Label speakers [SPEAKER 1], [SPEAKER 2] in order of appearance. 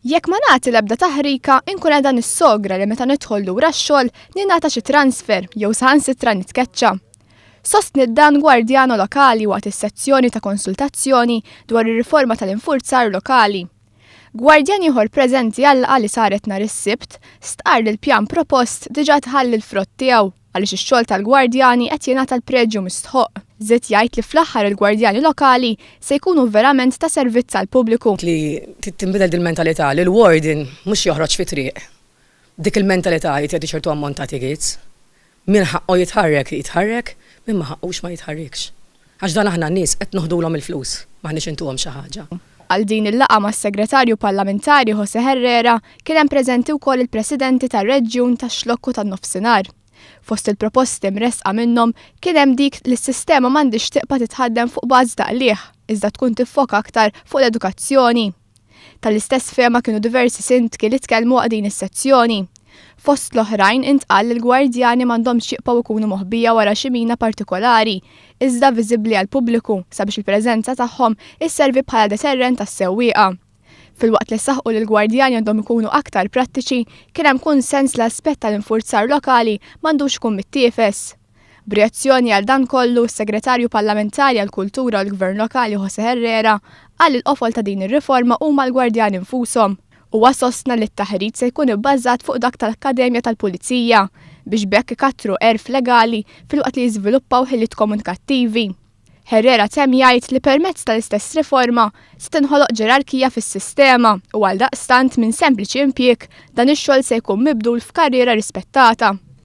[SPEAKER 1] Jekk ma nagħti l-ebda taħrika, inkun qiegħda nissogra li meta nidħol lura x-xogħol ningħata xi transfer jew saħansitra nitkeċċa. Sostniet dan gwardjano lokali waqt is-sezzjoni ta' konsultazzjoni dwar ir-riforma tal-infurzar lokali. Gwardjan ieħor preżenti għal-laqgħa li saret nhar is-Sibt stqarr li l-pjan propost diġà tħalli l-frott tiegħu għaliex ix-xogħol tal-gwardjani qed jingħata l-preġju mistħoqq. Żied jgħid li fl-aħħar il-gwardjani lokali se jkunu verament ta' servizz għall-pubbliku.
[SPEAKER 2] Li tinbidel dil-mentalità li l-warden mhux joħroġ fit-triq b'dik il-mentalità li jagħti ċertu ammont ta' tickets. Min ħaqqu jitħarrek, jitħarrek, min ma ħaqqux ma jitħarrikx. Għax dan aħna n-nies qed noħdulhom il-flus, m'aħniex intuhom xi ħaġa.
[SPEAKER 1] Għal din il-laqgħa mas-Segretarju Parlamentari José Herrera kien hemm preżenti wkoll il-Presidenti tar-Reġjun tax-Xlokk u tan-Nofsinhar. Fost il-proposti mressqa minnhom kien hemm dik li s-sistema m'għandhiex tibqa' titħaddem fuq bażi ta' qligħ iżda tkun tiffoka aktar fuq l-edukazzjoni. Tal-istess fehma kienu diversi sindki li tkellmu waqt din is-sezzjoni. Fost l-oħrajn intqal li l-gwardjani m'għandhomx jibqgħu jkunu moħbija wara xi mina partikolari, iżda viżibbli għall-pubbliku sabiex il-preżenza tagħhom isservi bħala deterrent għas-sewwieqa. Filwaqt li saħqu li l-gwardjani għandhom ikunu aktar prattiċi, kien hemm kunsens li l-aspett tal-infurzar lokali m'għandux ikun mittiefes. B'reazzjoni għal dan kollu, s-Segretarju Parlamentari għall-Kultura u l-Gvern Lokali José Herrera qal li l-qofol ta' din ir-riforma huma l-gwardjani nfushom. Huwa sostna li t-taħriġ se jkun ibbażat fuq dak tal-Akkademja tal-Pulizija biex b'hekk ikattru għerf legali filwaqt li jiżviluppaw ħiliet komunikattivi. Herrera temm jgħid li permezz tal-istess riforma se tinħoloq ġerarkija fis-sistema u għaldaqstant minn sempliċi impjieg dan ix-xogħol se jkun mibdul f'karriera rispettata.